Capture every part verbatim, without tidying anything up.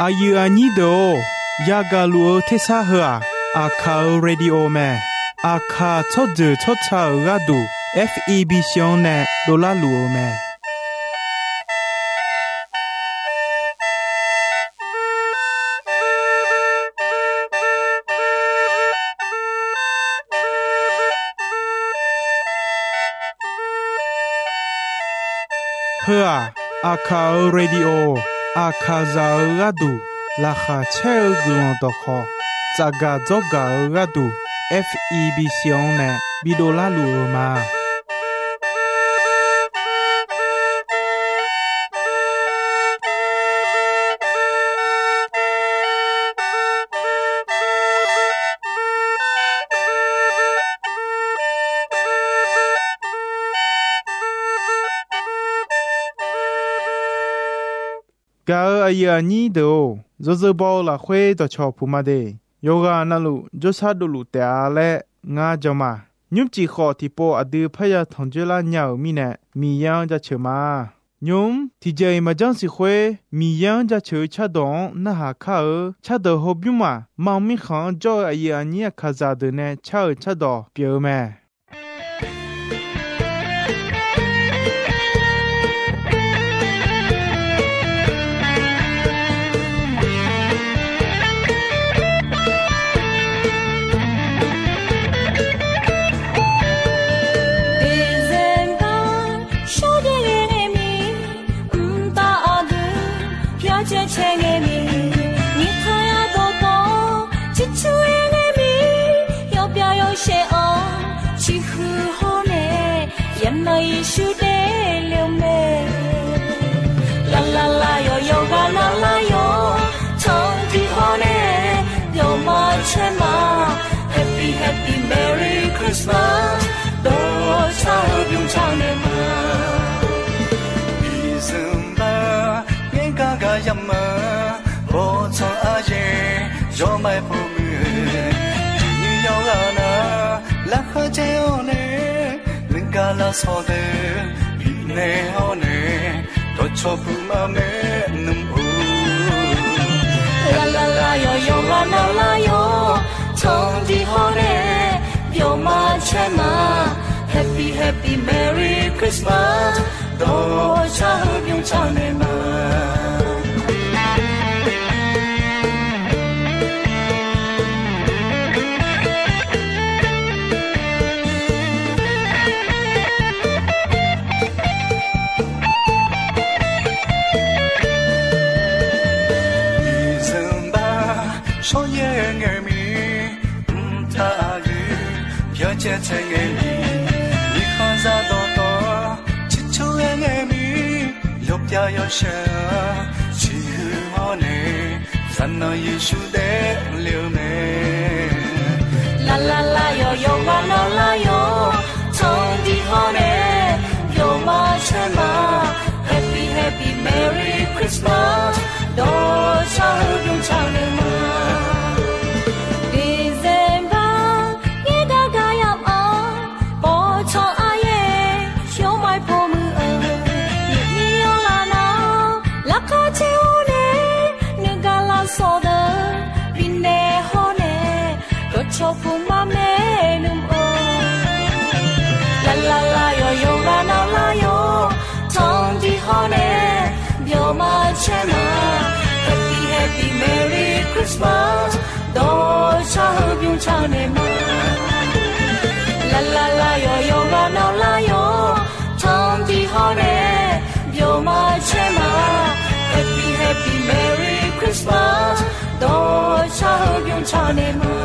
Aqyuif aqnyir deuq-or, yagaq luf-eu tersar heu-aq, Aqkaq-euq radio mae. Aqkaq tsawrjeuq tsawrca-euq gharduq, F E B C-anr nae dovlar luf-eu mae. Heu-aq, Aqkaq-euq radio, Aqkaqzaq-euq gharduq laqkhaq caer-eu guiqlanq dawqkhawq tsafgaq dzawrgaq-eu gharduq, F E B C-anr nae bidov larluf-eu ma. Gaq-euq aqyuif aqnyir deuq-or, yawzeu baw-eu lafkhoer dawqcawq puq ma de. Yawqghaq navluf jawrshar dovluf taef-a laer ngar jan ma. Nymrcif khawf tiqpov aqdui parya tanqjoer lar nya-euq mirnae, Miqyaer-anr jaceuq ma. Nymq-mr tiqjeq-iq maqjanr siq khoer, Miqyaer-anr jaceuq-eu cardawq-anr narhaq kar-eu cardawq hawbymr-aq, mar mirkhanq-anr jawr-eu aqyuif aqnyir Aqkaqzaq deuq nae car-euq cardawq pyeuf-eu mae. December shawrjaev ngae ngae mir, mqtav aqdui pyawqcaev caev ngae mir, nyiq taq yadawq tawq ciqcur-aer ngae mir, yawbyav yawshaef-awr ciqhuiq hawr nae, yanan Yeqsur daefle-eu mae. Lavlav lavyaw yawqghaq navlar yawr, tanqdiq hawr nae byawq ma caer ma. Happy happy Merry Christmas, dawqshaq-eu bymr taq naeq ma. December ngaer gar gar yamq ma, bawrtsanq aryaer yawmaf-aer pov muiq-eu, iqnyir yawqghaq nar laqkhaq caer-awr nae, nuigar lavsawq deuq bifnaeq hawr nae, dawqcawq puq ma maernmr-or. Lavlav lavyaw yawqghaq navlar yawr, tanqdiq hawr nae byawq ma caer ma. Happy happy Merry Christmas, dawqshaq-eu bymr taq naeq ma. December shawrjaev ngae mir, mqtav aqdui pyawqcaev caev ngae mir, mirkhanqzaq dawqtawq ciqcur-aer ngae mir, yawbyav yawshaef ciqhuiq hawr nae, zaqnanq Yeqsur daefle-eu mae. Lavlav lavyaw yawqghaq navlar yawr, tanqdiq hawr nae byawq ma caer ma. Happy happy Merry Christmas, dawqshaq-eu bymr taq naeq ma. December ngaer gar gar yamq-anr, bawrtsanq aryaer yawmaf-aer pov muiq-eu, iqnyir yawqghaq nar laqkhaq caer-awr nae, nuigar lavsawq deuq bifnaeq hawr nae, dawqcawq puq ma maernmr-or. Lavlav lavyaw yawqghaq navlar yawr, tanqdiq hawr nae byawq ma caer ma. Happy happy Merry Christmas, dawqshaq-eu bymr taq naeq ma. Lavlav lavyaw yawqghaq navlar yawr, tanqdiq hawr nae byawq ma caer ma. Happy happy Merry Christmas, dawqshaq-eu bymr taq naeq ma.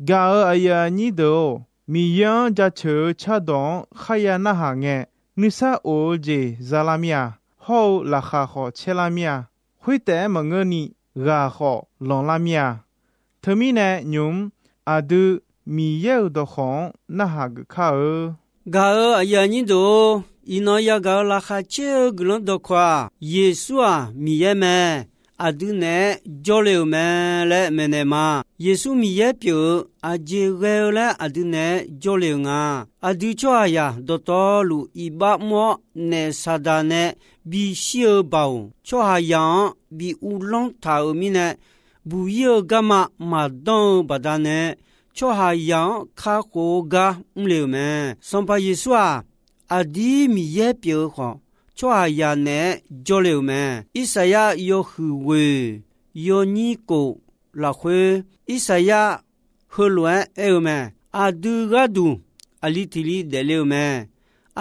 Gaq-euq aqyuif aqnyir deuq-or, Miqyaer-anr jaceuq-eu cardawq-anr kharya narhaq ngae, nuisar of-eu jeq za lar mir-a, hawr-eu laqkhaq khawf caer lar mir-a, khoertaef-aer maqngeurni ghaq khawf lanq lar mir-a. Teumirnae nymq-mr aqdui Miqyaer-euq dawqkawq-anr narhaq geuf kar-eu. Gaq-euq aqyuif aqnyir deuq-or, Iqnan yagaq-eu laqkhaq caer-eu guiqlanq dawqkawq-aq, Yeqsur-aq Miqyaer mae. Aqdui naeq-aer jawrle-euq mae laer maeqnaeq ma. Yeqsur Miqyaer pyeuf-eu aqjeq ghae-eu laer aqdui naeq-aer jawrle-euq nga. Aqdui tsawrhaqzaq dawqtawvluf iqbax mr-awr, naef Saqdaq nae bishir-eu baoq, tsawrhaqzaq-anr bi uvlanr taq-euq mirnae, buq-ir-eu garma maqdanr-eu baqdanae, tsawrhaqzaq-anr kakhof-eu gar mrle-euq mae. Sanqpaq Yeqsur-aq, aqdir Miqyaer pyeuf-eu khawf, tsawrhaqzaq naeq-aer jawrle-euq mae. Irsaqyar yawhuiq ghoeq yawnyir kof lafkhoer, Irsaqyar heulof-aer aer-eu mae. Aqdui gharduq aqli tiq li daefle-eu mae.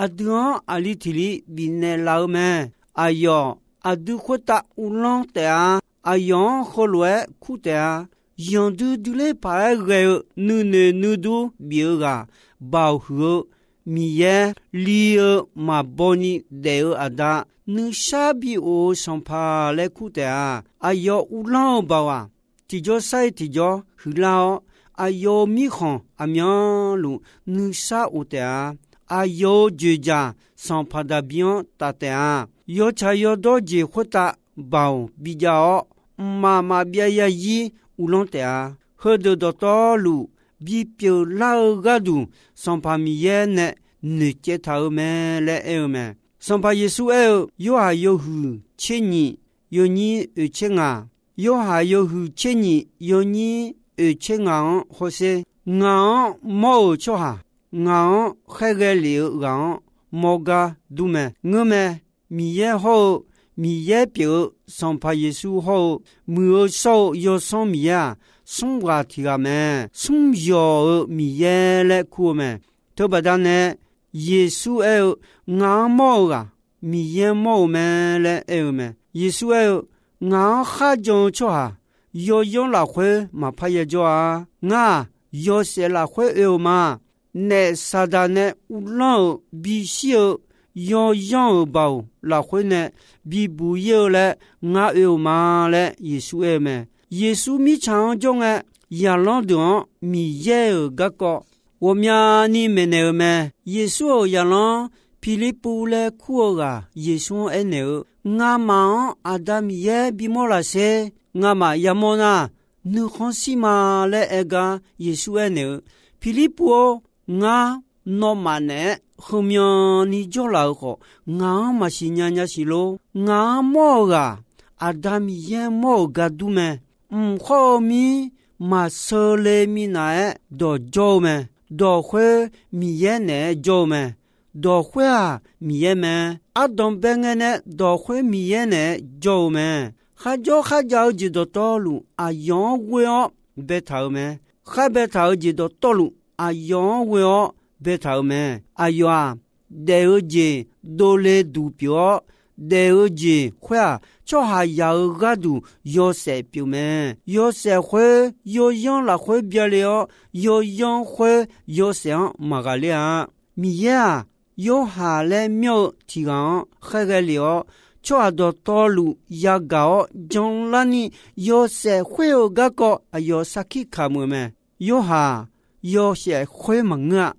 Aqdui-anr aqli tiq li bifnaeq laf-eu mae. Aqyawf aqdui khoertav uvlanr taef-a. Aqyawf-anr heulof-aer kur taef-a. Yanqdui dui ler paq-aer ghae-eu nuinoeq nuidur bif-eu ghaq, baoq huiq-eu Miqyaer, li-eu maqbaw ni daef-eu Aqda, nuisar bi of-eu Sanqpaq laer kur taef-a. Aqyawf uvlanr-eu baoq-aq, tiqjawr sar-ir tiqjawr huiqlar-awr, aqyawf-euq mirkhanq aqmyanluf nuisar of taef-a. Aqyawf-euq joeqjaq Sanqpaq Daqbir-anr taf taef-a. Yawtsaq yawdawr jeq khoertav baoq bijav-awr, mqmaq maqbyav yarzir uvlanr taef-a. Heudeuq dawqtawvluf bipyeuf lar-eu gharduq, Sanqpaq Miqyaer nae noeqcaev taq-euq mae laer aer-eu mae. Sanqpaq Yeqsur aer-eu, Yorhaq yawhuiq tser nyiq yawnyir oeq tser ngaq, Yorhaq yawhuiq tser nyiq yawnyir oeq tser ngaq-anr hawsher. Ngaq-anr mawr-euq tsawrhaq, ngaq-anr khaerghae lef-eu ghaq-anr mawr gar dur mae. Ngeurmae, Miqyaer hawr-eu, Miqyaer pyeuf-eu Sanqpaq Yeqsur hawr-eu, muiq-eu shawr-eu Yawsanr Miqyaer-aq, smr ghaq tiq ghaq mae. Smr yawq-euq Miqyaer laer kur-eu mae. Teubaqda nae Yeqsur aer-eu, Ngaq-anr mawr-eu ghaq, Miqyaer mawr-eu mae laer aer-eu mae. Yeqsur aer-eu, Ngaq-anr kharjan-eu tsawrhaq, yawyanr lafkhoer maqpar yajawr-a. Ngar-aq, yawshaef lafkhoer oe-eu ma. Naef Saqdaq nae uvlanr-euq bishir-eu yawyanr-euq baoq lafkhoer nae bibuq-ir-eu laer ngar oe-eu ma laer Yeqsur aer-eu mae. Yeqsur mirtsaq-anr jawr ngae, zaqlanr deuq-anr Miqyaer-euq garkawv ghawqmyani maeqnaeq-eu mae. Yeqsur-euq zaqlanr Pirlirpuv laer kur-eu ghaq Yeqsur-anr aernaeq-eu, Ngamaf-anr Aqda Miqyaer bimawr laf sher. Ngamaf yamawr nar, nuikhanr shir ma laer aer gar Yeqsur aernaeq-eu, Pirlirpuv-or, ngar nawmaf naeq-aer heumyan ni jawrlaf-eu khawf, ngaq-anr maqsiq nya nya siq lor. Ngaq-anr mawr-eu ghaq, Aqda Miqyaer mawr-euq gar dur mae. Mq khawr-eu mir maqsheu le minav-aer dawq jawr-eu mae. Dawq khoer Miqyaer naeq-aer jawr-eu mae. Dawq khoer-aq, Miqyaer mae. Ardanq bae ngae nae dawq khoer Miqyaer naeq-aer jawr-eu mae. Kharjawr kharjav-eu jeq dawqtawvluf aqyawf-anr ghoe-awr baetaq-euq mae. Khar baetaq-eu jeq dawqtawvluf aqyawf-anr ghoe-awr baetaq-euq mae. Aqyawf-aq, daef-eu jeq dovle duq pyeuf-awr, daef-eu jeq khoer-aq, tsawrhaqzaq-euq gharduq yawshaef pyeuf mae. Yawshaef khoer yawyanr lafkhoer byale-awr, yawyanr khoer yawshaef-anr maqghaqler-a. Miqyaer-aq, Yorhaq laer myanr-eu tiq ghaq-anr khaerghae lef-awr, tsawrhaq dawqtawvluf yagaq-awr janlarni yawshaef khoer-euq garkawv aqyawf sarkir kamq-euq mae. Yorhaq-aq, yawshaef khoer maqngeur-a.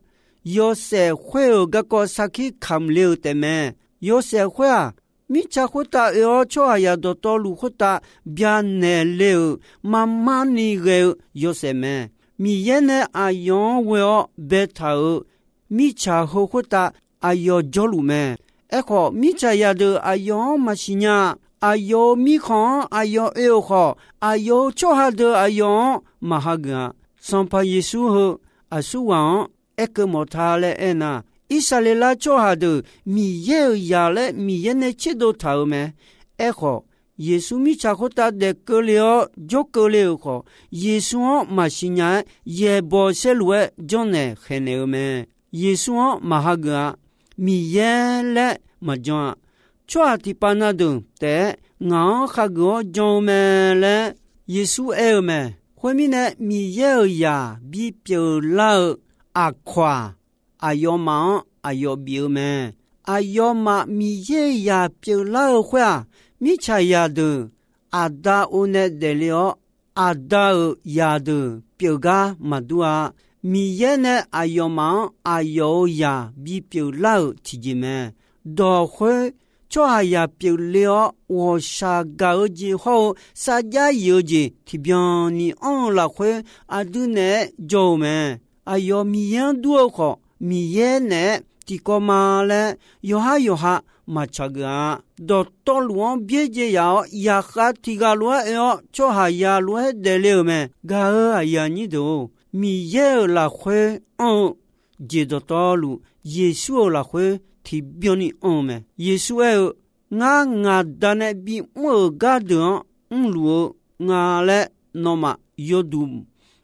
Yawshaef khoer-euq garkawv sarkir kamq le-eu taefmae. Yawshaef khoer-aq, mirtsaq khoertav oe-awr tsawrhaqzaq dawqtawvluf khoertav byanaeq le-euq marmar ni ghae-eu yawshaef mae. Miqyaer nae aqyawf-anr ghoe-awr baetaq-euq mirtsaq heu khoertav aqyawf jawrluf mae. Aerkhawf, mirtsaq zaqdeuq aqyawf-anr maqsiq nya-a. Aqyawf-euq mirkhanq-anr aqyawf oe-euq khawf, aqyawf-euq tsawrhaq deuq aqyawf-anr maqhageuf-a. Sanqpaq Yeqsur heu aqsurghaq-anr aerkeuv mawf ta laer aernar, Irsaqleqlav tsawrhaq deuq Miqyaer-euq zaq laer Miqyaer nae tserdov taq-euq mae. Aerkhawf, Yeqsur mirtsaq khoertav daef keuvle-awr jawr keuvle-euq khawf, Yeqsur-anr maqsiq nya-aer yaeqbawq saerluf-aer janrnaeq khaeqnaeq-eu mae. Yeqsur-anr maqhageuf-a. Miqyaer laer maqjan-a. Tsawrhaq tiqpav na deuq taef-aer ngaq-anr khageuf-awr jan-eu mae laer Yeqsur aer-eu mae. Khoermirnae, Miqyaer-euq zaq bipyeuf lar-eu aqkawq-aq, aqyawfmaf-anr aqyawf bif-eu mae. Aqyawfmaf Miqyaer-euq zaq pyeuflar-eu khoer-aq, mirtsaq zaqdeuq Aqda o nae daefle-awr, Aqda-euq zaqdeuq pyeufgar maqdur-a. Miqyaer nae aqyawfmaf-anr aqyawf-euq zaq bipyeuf lar-euq tiqjeq mae. dawq khoer tsawrhaqzaq pyeufle-awr, ghawqshaq gaq-eu jeq hawr-eu sarjax yif-eu jeq tiqbyan ni anr-eu lafkhoer, aqdui naeq-aer jawr-eu mae. Aqyawf Miqyaer-anr dur-eu khawf, Miqyaer naeq-aer tiqkawv ma laer yawqhar yawqha maqtsaq geuf-a. Dawqtawvluf-anr byaerdzae yaf-awr, zaqkhav tiq ghaq lof-aer oe-awr, tsawrhaqzaq lof-aer daefle-euq mae. Gaq-euq aqyuif aqnyir deuq-or, Miqyaer-euq lafkhoer anr-eu jeq dawqtawvluf, Yeqsur-euq lafkhoer tiqbyan ni anr-eu mae. Yeqsur aer-eu, Ngar ngaq Da nae bimr-euq gardeuq-anr mrluf-eu nga laer nawmaf yawduq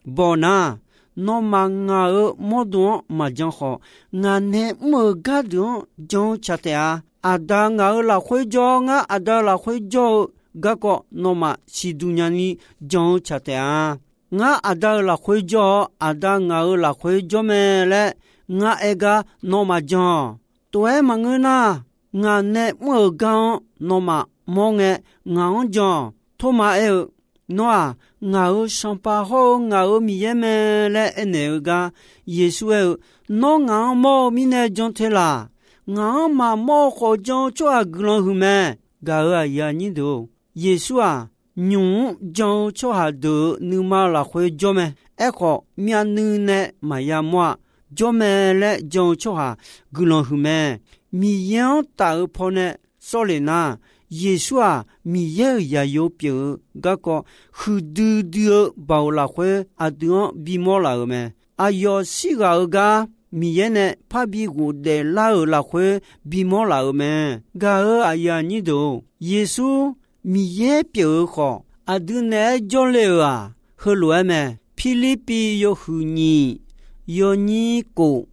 baw nar, nawmaf ngaq-euq mawrdo-anr maqjan khawf, ngaq nae mr-euq gardeuq-anr jan-eu tsaq taef-a. Aqda ngaq-euq lafkhoer jawr-awr, ngar Aqda-euq lafkhoer jawr-eu garkawv nawmaf siqduq nyani jan-eu tsaq taef-a. Ngar Aqda-euq lafkhoer jawr-awr, Aqda ngaq-euq lafkhoer jawr mae laer ngar aer gar nawmaf jan-awq. Tov-aer maqngeur nar, ngaq nae mr-euq gar-anr nawmaf mawr ngae, ngaq-anr jan-awq. Tormav aer-eu, Nawr-aq, ngaq-euq Sanqpaq hawr-eu ngaq-euq Miqyaer mae laer aernaeq-eu gar, Yeqsur aer-eu, Nawr ngaq-anr mawr-eu mirnae jan te laq. Ngaq-anr maqmawr-eu khawf jan-eu tsawrhaq guiqlanq huiq mae. Gaq-euq aqyuif aqnyir deuq-or, Yeqsur-aq, nymq-mr jan-eu tsawrhaq deuq-euq nuima lafkhoer jawr mae. Aerkhawf, myavnuiv nae maqya mawr-a. Jawr mae laer jan-eu tsawrhaq guiqlanq huiq mae. Miqyaer-anr taf-eu pawnae sawr lef nar, Yeqsur-aq, Miqyaer-euq zaqyo pyeuf-eu garkawv huiqdui dui-eu baoq lafkhoer aqdui-anr bimawr laf-euq mae. Aqyawf shirghaq-eu gar Miqyaer nae parbi ghofdaef lar-euq lafkhoer bimawr laf-euq mae. Gaq-euq aqyuif aqnyir deuq-or, Yeqsur Miqyaer pyeuf-eu khawf, aqdui naeq-aer jawrle-euq-aq, heulof-aer mae. Pirlirpiv yawhuiq nyiq, yawnyir kof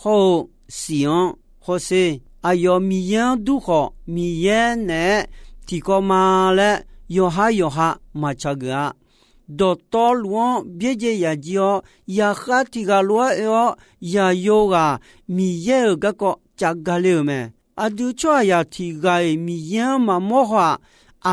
hawr-eu siq-anr hawsher. Aqyawf Miqyaer-anr dur khawf, Miqyaer naeq-aer tiqkawv ma laer yawqhar yawqha maqtsaq geuf-a. Dawqtawvluf-anr byaerdzae yaf jir-awr, zaqkhav tiq ghaq lof-aer oe-awr, zaqyo ghaq Miqyaer-euq garkawv caf gale-euq mae. Aqdui tsawrhaqzaq tiq ghaq-iq Miqyaer-anr maqmawr haw-aq,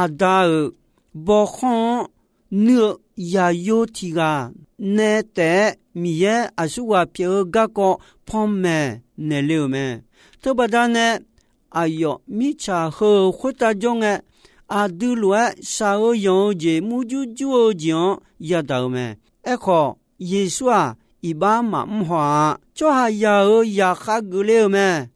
Aqda-euq bawkhanr-anr nuir-eu zaqyo tiq ghaq nae taef-aer Miqyaer aqsurghaq pyeuf-eu garkawv panmaeq naeqle-euq mae. Teubaqda nae aqyawf mirtsaq heu-euq khoertav jawr ngae, aqdui lof-aer shaq-eu yanq-eu jeq murjur jur-eu jeq-anr yadaq-euq mae. Aerkhawf, Yeqsur-aq, iqbax maqmr haw-a. Tsawrhaqzaq-euq zaqkhav geufle-euq mae.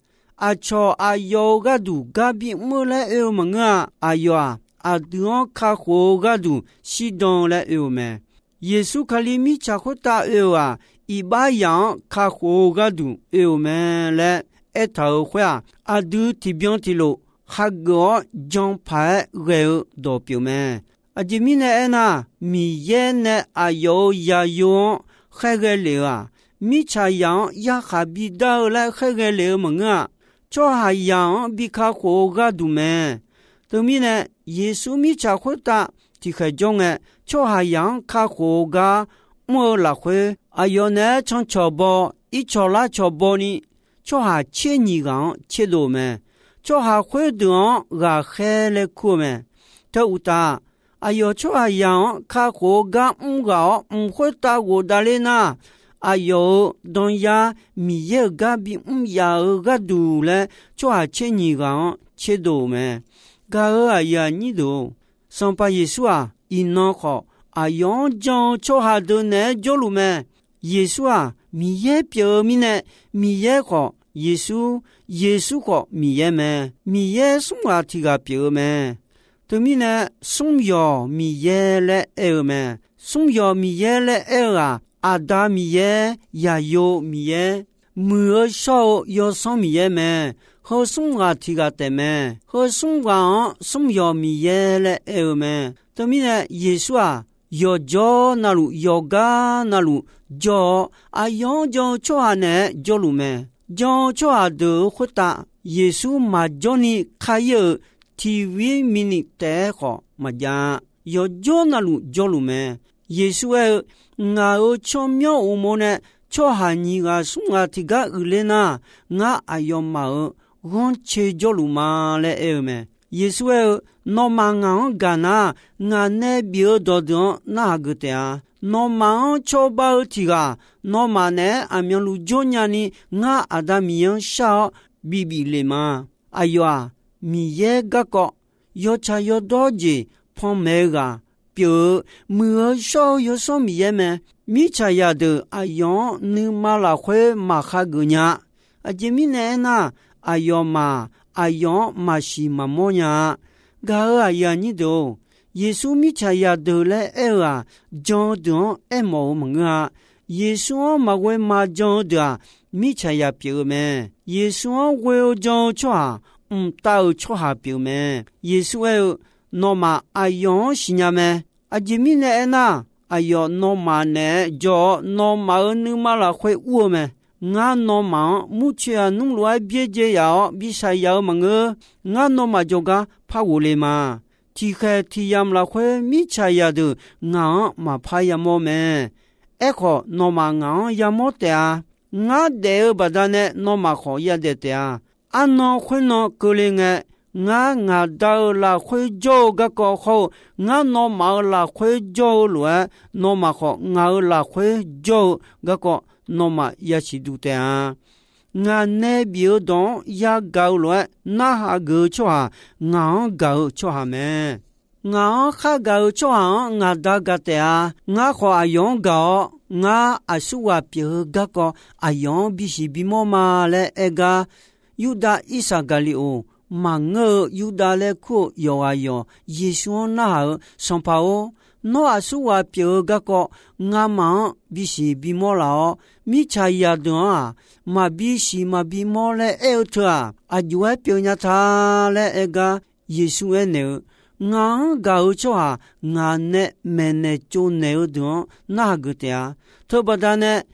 Aqcawq aqyawf-euq gharduq gar bimr-eu laer oe-eu maqngeur-a. Aqyawf-aq, aqdui-anr kakhof-eu gharduq shirdan-eu laer oe-euq mae. Yeqsur Kali mirtsaq khoertav oe-euq-aq, iqbaxzaq-anr kakhof-eu gharduq oe-euq mae laer aertaq-euq khoer-aq, aqdui tiqbyan tiqlof hageuf-awr jan paq-aer ghae-eu dawq pyeuf mae. Aqjeq mirnae aernar, Miqyaer nae aqyawf-euq zaqyo-anr khaerghae lef-eu-aq, mirtsaqzaq-anr yarkhaq bidar-eu laer khaerghae lef-eu maqngeur-a. Tsawrhaqzaq-anr bi kakhof-eu gharduq mae. Teumirnae, Yeqsur mirtsaq khoertav tiqkhaeq jawr ngae, tsawrhaqzaq-anr kakhof-eu gar mr-eu lafkhoer, aqyawf naeq-aer cancawq baw, ircawq larcawq baw ni, tsawrhaq tser nyiq ghaq-anr tserdov-euq mae. Tsawrhaq khoerdeuq-anr ghaqkhaer laer kur-eu mae. Teu uqtaf, aqyawf tsawrhaqzaq-anr kakhof-eu gar mr ghaq-awr mq khoertav ghofdav ler nar, aqyawf-euq danyar Miqyaer-euq gar bimr yaf-eu gharduq laer tsawrhaq tser nyiq ghaq-anr tserdov-euq mae. Gaq-euq aqyuif aqnyir deuq-or, Sanqpaq Yeqsur-aq, iqnan khawf aqyawf-anr jan-eu tsawrhaq deuq naeq-aer jawrluf mae. Yeqsur-aq, Miqyaer pyeuf-eu mirnae, Miqyaer khawf Yeqsur, Yeqsur khawf Miqyaer mae. Miqyaer smr ghaq tiq ghaq pyeuf-eu mae. Teumirnae, smr yawq Miqyaer laer aer-eu mae. Smr yawq Miqyaer laer aer-eu-aq, Aqda Miqyaer, Zaqyo Miqyaer, Muiq-eu shawr-eu Yawsanr Miqyaer mae. Heu smr ghaq tiq ghaq taef mae. Heu smr ghaq-anr smr yawq Miqyaer laer aer-eu mae. Teumirnae, Yeqsur-aq, yawqjawr navluf yawqgar navluf jawr-awr, aqyawf-anr jan-eu tsawrhaq naeq-aer jawrluf mae. Jan-eu tsawrhaq deuq-euq khoertav Yeqsur maqjawr ni ka-ir-euq tiq vir minit taef-aer khawf maqjav-a. Yawqjawr navluf jawrluf mae. Yeqsur aer-eu, Ngaq-euq tsawrmyanr uqmov nae tsawrhaq nyiq ghaq smr ghaq tiqgar uiqler nar, ngar aqyawfmaf-euq ghanrcae jawrluf ma laer aer-eu mae. Yeqsur aer-eu, Nawmaf ngaq-anr gaq nar, ngaq nae bif-eu dawqdeuq-anr narhaq geuf taef-a. Nawmaf-anr cawba-eu tiq ghaq, nawmaf naeq-aer aqmyanluf jawrnya ni ngar Aqda Miqyaer-anr shar-awr bibif lef ma. Aqyawf-aq, Miqyaer garkawv yawtsaq yawdawr jeq panmaeq-eu ghaq pyeuf-eu, muiq-eu shawr-eu Yawsanr Miqyaer mae. Mirtsaqzaq deuq aqyawf-anr nuima lafkhoer maqkhageuf nya-a. Aqjeq mirnae aernar, aqyawfmaf aqyawf-anr maqsiq maqmawr nya-a. Gaq-euq aqyuif aqnyir deuq-or, Yeqsur mirtsaqzaq deuq laer aer-eu-aq, jan-eu deuq-anr aermawf-eu maqngeur-a. Yeqsur-anr maqghoe maqjan-eu deuq-aq, mirtsaqzaq pyeuf-eu mae. Yeqsur-anr ghoe-eu jan-eu tsawrhaq mqtav-euq tsawrhaq pyeuf mae. Yeqsur aer-eu, Nawmaf aqyawf-anr siqnya mae. Aqjeq mirnae aernar, aqyawf nawmaf naeq-aer jawr-awr, nawmaf-euq nuima lafkhoer ur-eu mae. Ngar nawmaf-anr murcoeq aqnmr lof-aer byaerdzae yaf-awr bi shaqyaf-eu maqngeur. Ngar nawmaf jawrgar par ghofle ma. Tiqkhaeq tiqyamq lafkhoer mirtsaqzaq deuq ngaq-anr maqpar yamawr mae. Aerkhawf, nawmaf ngaq-anr yamawr taef-a. Ngar daef-eu baqdanae nawmaf khawf yadaef taef-a. Arnan khoernan keuvle ngae, ngar ngaq Da-euq lafkhoer jawr-eu garkawv hawr-eu, ngar nawmaf-euq lafkhoer jawr-eu lof-aer, nawmaf khawf ngaq-euq lafkhoer jawr-eu garkawv nawmaf yasiq duq taef-a. Ngaq nae bif-eu dawq-anr yagaq-eu lof-aer narhaq geuf-eu tsawrhaq, ngaq-anr gaq-eu tsawrhaq mae. Ngaq-anr khar gaq-eu tsawrhaq-anr ngaq Da gaq taef-a. Ngar khawf aqyawf-anr gaq-awr, ngar aqsurghaq pyeuf-eu garkawv aqyawf-anr bisiq bimawr ma laer aer gar, Yurdav Irsaqgaqliqoq maqngeur-eu Yurdav laer kur-eu yawqghaq yawq Yeqsur-anr narhaq-eu, Sanqpaq-or, nawr aqsurghaq pyeuf-eu garkawv ngamaf-anr bisiq bimawr laf-awr, mirtsaqzaq deuq-anr-aq, maqbi siq maqbi mawr laer aer-eu teu-aq, aqjox-aer pyeuf nya ta laer aer gar, Yeqsur aernaeq-eu, Ngaq-anr gaq-eu tsawrhaq ngaq nae maeqnaeq tsovnaeq-eu deuq-anr narhaq geuf taef-a. Teubaqda nae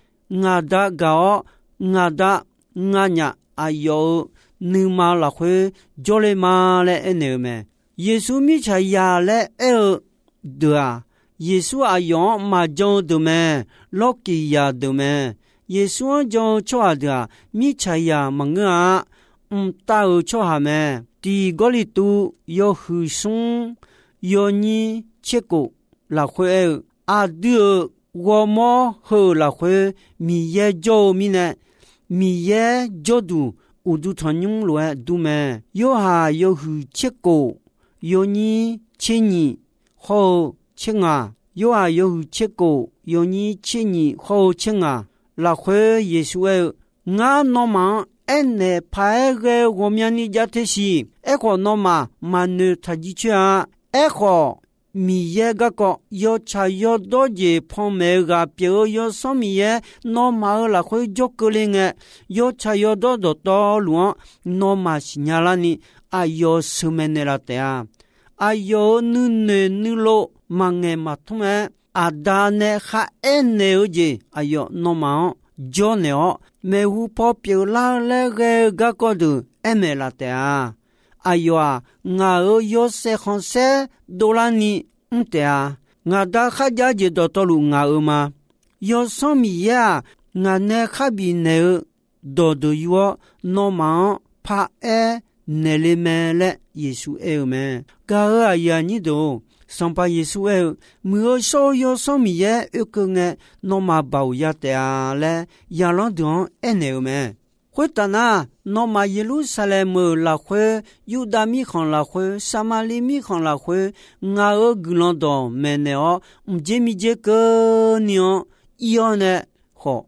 ngaq Da gaq-awr, ngaq Da nganyaf aqyawf-euq nuima lafkhoer jawrle ma laer aernaeq-eu mae. Yeqsur mirtsaqzaq laer aer-eu deuq-aq, Yeqsur aqyawf-anr maqjan-eu deuq mae. Lawrkiq yaq deuq mae. Yeqsur-anr jan-eu tsawrhaq deuq-aq, mirtsaqzaq maqngeur-a. Mqtav-euq tsawrhaq mae. Tiq Gawrliqtu yawhuiq smr yawnyir tserkof lafkhoer aer-eu, aqdui-euq ghawrmawr heu-euq lafkhoer Miqyaer jawr-eu mirnae, Miqyaer jawrduq uqduq tanqnymr lof-aer dur mae. Yorhaq yawhuiq tserkof yawnyir tser nyiq hawr-eu tser ngaq, Yorhaq yawhuiq tserkof yawnyir tser nyiq hawr-eu tser ngaq lafkhoer Yeqsur aer-eu, Ngar nawmaf-anr aernaeq paq-aer ghae-eu ghawqmyani jav te siq. Aerkhawf, nawmaf maqnoeq taq jircoer-a. Aerkhawf, Miqyaer garkawv yawtsaq yawdawr jeq panmaeq-eu ghaq pyeuf-eu Yawsanr Miqyaer nawmaf-euq lafkhoer jawr keuvle ngae, yawtsaq yawdawr dawqtawvluf-anr nawmaf siqnya larni aqyawf sheuqmaeq naeqlaf taef-a. Aqyawf-euq nuinoeq nuilov maqngaeq maqtmr-aer, Aqda nae kharaer naeq-eu jeq aqyawf nawmaf-anr jawrnaeq-awr, maeqhu paw pyeuflar-eu laer ghae-eu garkawv deuq aermaeq laf taef-a. Aqyawf-aq, ngaq-euq yawshaef khanqsaer dovlarni mr taef-a. Ngaq Da kharjav jeq dawqtawvluf ngaq-euq ma. Yawsanr Miqyaer-aq, ngaq nae khar bifnaeq-eu dawqdeuq yur-awr, nawmaf-anr paraer naeqle mae laer Yeqsur aer-eu mae. Gaq-euq aqyuif aqnyir deuq-or, Sanqpaq Yeqsur aer-eu, Muiq-eu shawr-eu Yawsanr Miqyaer oekeuv ngae, nawmaf baoq ya taef-a laer, zaqlanr deuq-anr aernaeq-eu mae. Khoertaf nar, nawmaf Yeqlursaqlaeq meuq lafkhoer, Yurdav mirkhanq lafkhoer, Saqmaqliv mirkhanq lafkhoer, ngaq-euq guiqlanq dawq maeqnaeq-awr, mqdzer mirdzer keuvni-anr ir-awr nae khawf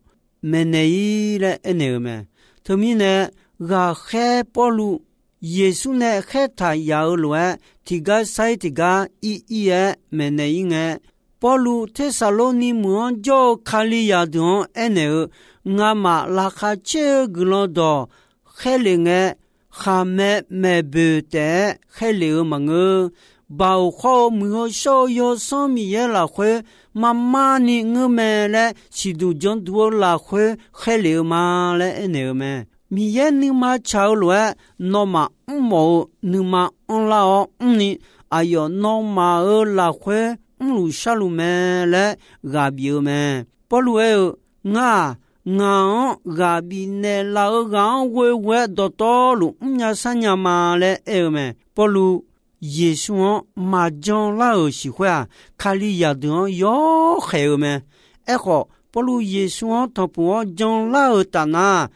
maeqnaeq-ir laer aernaeq-eu mae. Teumirnae, ghaqkhaer Pawrluv Yeqsur nae khaertaq yaf-eu lof-aer, tiqgar sar-ir tiqgar ir ir-aer maeqnaeq-ir ngae, Pawrluv Tersaqlorni meuq-anr jawr-eu Kalizaq deuq-anr aernaeq-eu, Ngamaf laqkhaq caer-eu guiqlanq dawq khaerlef ngae, khaqmae maeqboeq taef-aer khaerlef-eu maqngeur. Baoq khawr-eu muiq-eu shawr-eu Yawsanr Miqyaer lafkhoer marmarni ngeur mae laer siqduq janduq-eu lafkhoer khaerlef-eu ma laer aernaeq-eu mae. Miqyaer nuima tsaq-eu lof-aer, nawmaf mrmawf-eu nuima anrlar-awr mrni, aqyawf nawmaf-euq lafkhoer mrluf sharluf mae laer ghaq bif-eu mae. Pawrluv aer-eu, Ngar-aq, ngaq-anr ghaq bifnaeq laf-eu ghaq-anr ghoeghoe-aer dawqtawvluf mrnya sharnya ma laer aer-eu mae. Pawrluv Yeqsur-anr maqjan lar-euq siqkhoer-aq, Kalizaq deuq-anr yawkhaeq-eu mae. Aerkhawf, Pawrluv Yeqsur-anr tanqpuq-awr jan lar-euq tafnar,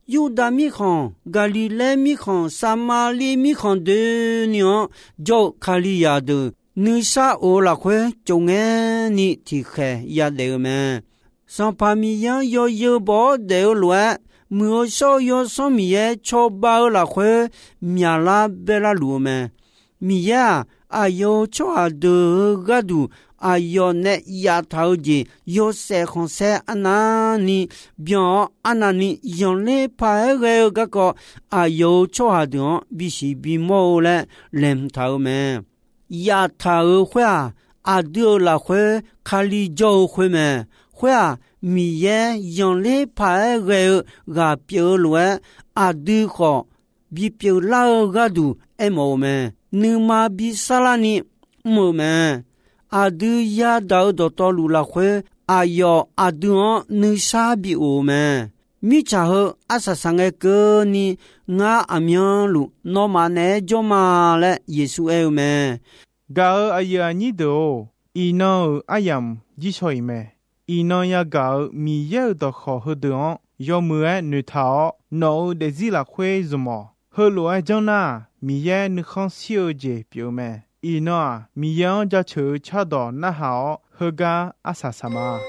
Yurdav mirkhanq, Gaqliqlaer mirkhanq, Saqmaqliv mirkhanq doeni-anr jawr-eu Kalizaq deuq nuisar of-eu lafkhoer tsov ngae ni tiqkhaeq yadaef-eu mae. Sanqpaq Miqyaer-anr yawzeu baw-awr daef-eu lof-aer, Muiq-eu shawr-eu Yawsanr Miqyaer cawba-eu lafkhoer myaqlar baerlar luf-eu mae. Miqyaer-aq, aqyawf-euq tsawrhaq deuq-euq gharduq aqyawf nae yaftaq-eu jeq yawshaef khanqsaer arnavni byan-awr, arnavni zanqler paq-aer ghae-eu garkawv aqyawf-euq tsawrhaq deuq-anr bisiq bimawr-eu laer laeqhmq taq-eu mae. Yaftaq-euq khoer-aq, aqdui-euq lafkhoer Kali jawr-eu khoer mae. Khoer-aq, Miqyaer zanqler paq-aer ghae-eu ghaq pyeuf-eu lof-aer, aqdui khawf bipyeuf lar-eu gharduq aermawf-eu mae. Nuima bisar larni mr-eu mae. Aqdui yadaq-eu dawqtawvluf lafkhoer, aqyawf aqdui-anr nuisar bi of-eu mae. Mirtsaq heu arsaq saq ngae keuvni, ngar aqmyanluf nawmaf naeq-aer jawr ma laer Yeqsur aer-eu mae. Gaq-euq aqyuif aqnyir deuq-or, iqnan-euq aryamq jir shaw-iq mae. Iqnan yagaq-euq Miqyaer-euq dawqkawq heudeuq-anr yawmuiq-aer noeqtaq-awr, nawq-euq daefzir lafkhoer zmq-awq. Heulof-aer janr nar-aq, Miqyaer nuikhanr shir-eu jeq pyeuf-eu mae. Iqnan-aq, Miqyaer-anr jaceuq-eu cardawq narhaq-awr, heugar arsaq saq ma.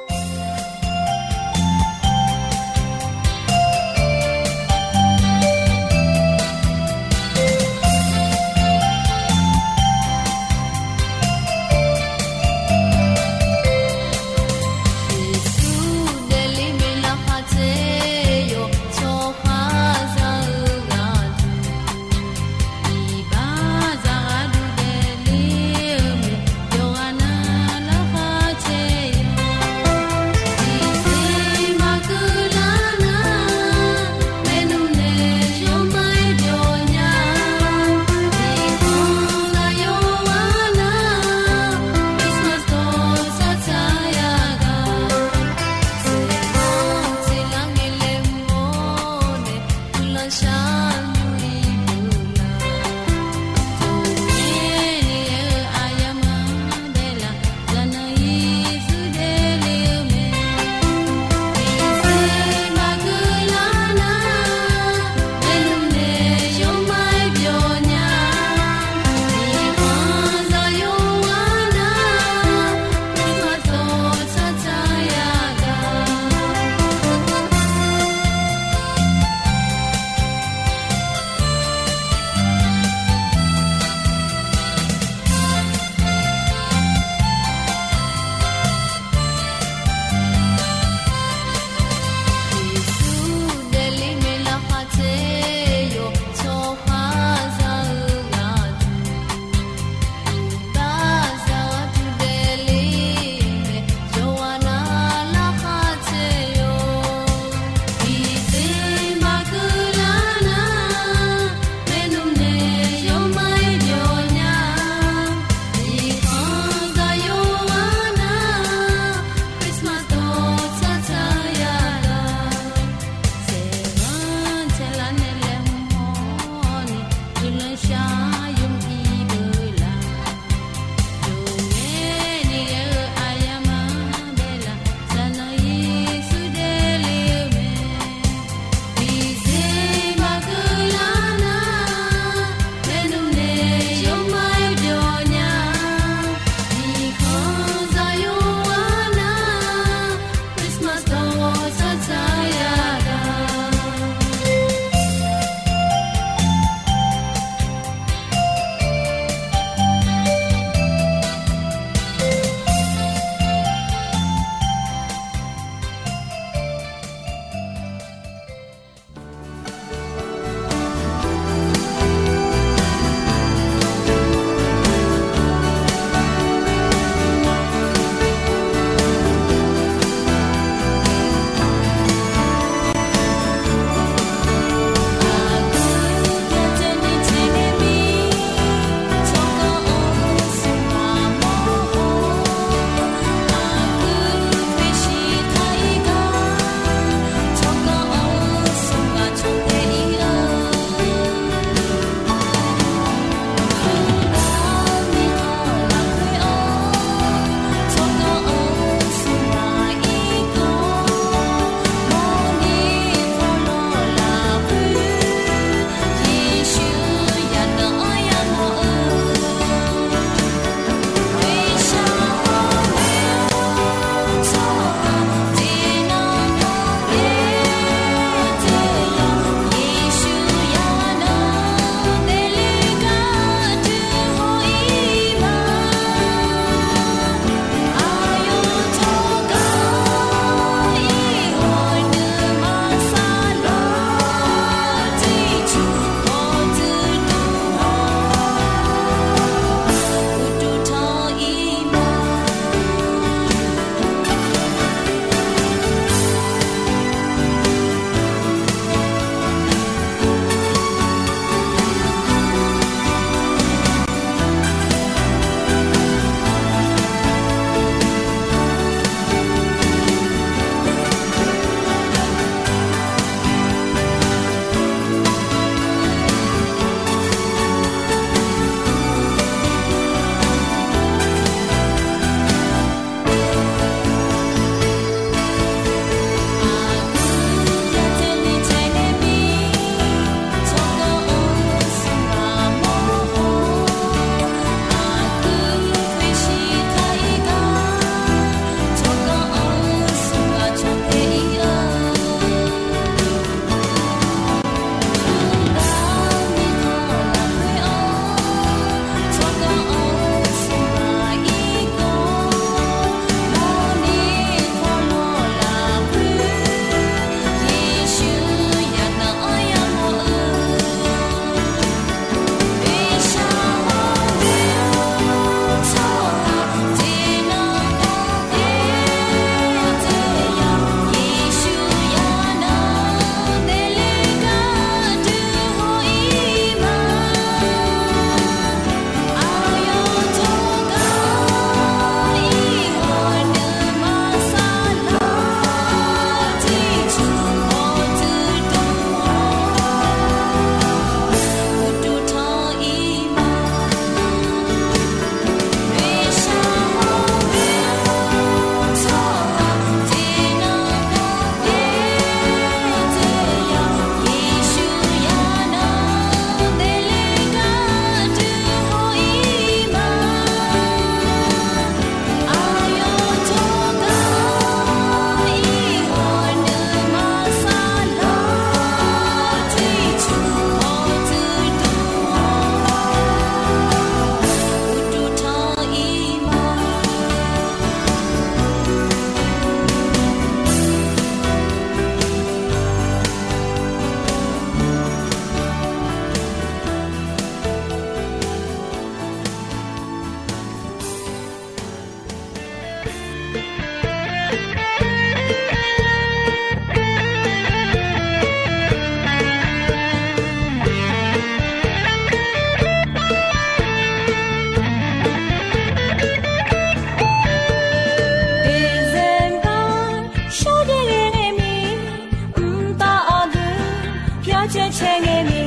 caer caer ngae ni,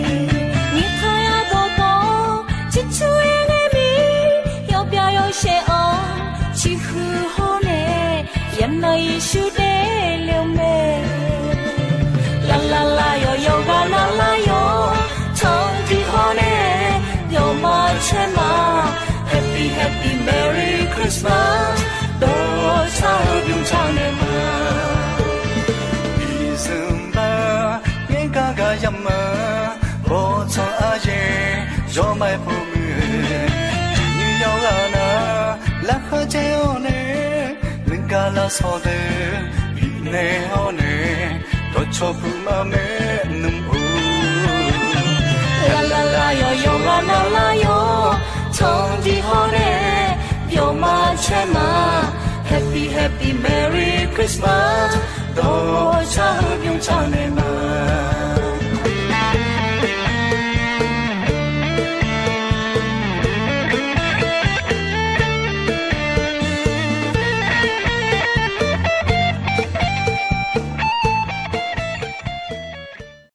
nyiq taq yadawq dawq, ciqcur-aer ngae ni, yawbyav yawshaef-awr, ciqhuiq hawr nae, yawnav Yeqsur daefle-eu mae. Lavlav lav yawq yawqghaq lavlav yawq, tanqdiq hawr nae, yawqma caer ma, Happy Happy Merry Christmas, dawqtaq-eu bymq taq naeq ma. Iqzanq bar ngaer gar gar yamq-a, bawqtsanq aryaer yawmaf-aer pov muiq-eu, iqnyir yawqghaq nar, laqkhaq caer-awr nae, nuigar lavsawq deuq bifnaeq hawr nae, dawqcawq puq ma maernmr-or. Lavlav lav yawq yawqghaq lavlav yawq, tanqdiq hawr nae, yawqma caer ma, Happy Happy Merry Christmas, dawqtaq-eu bymq taq naeq ma.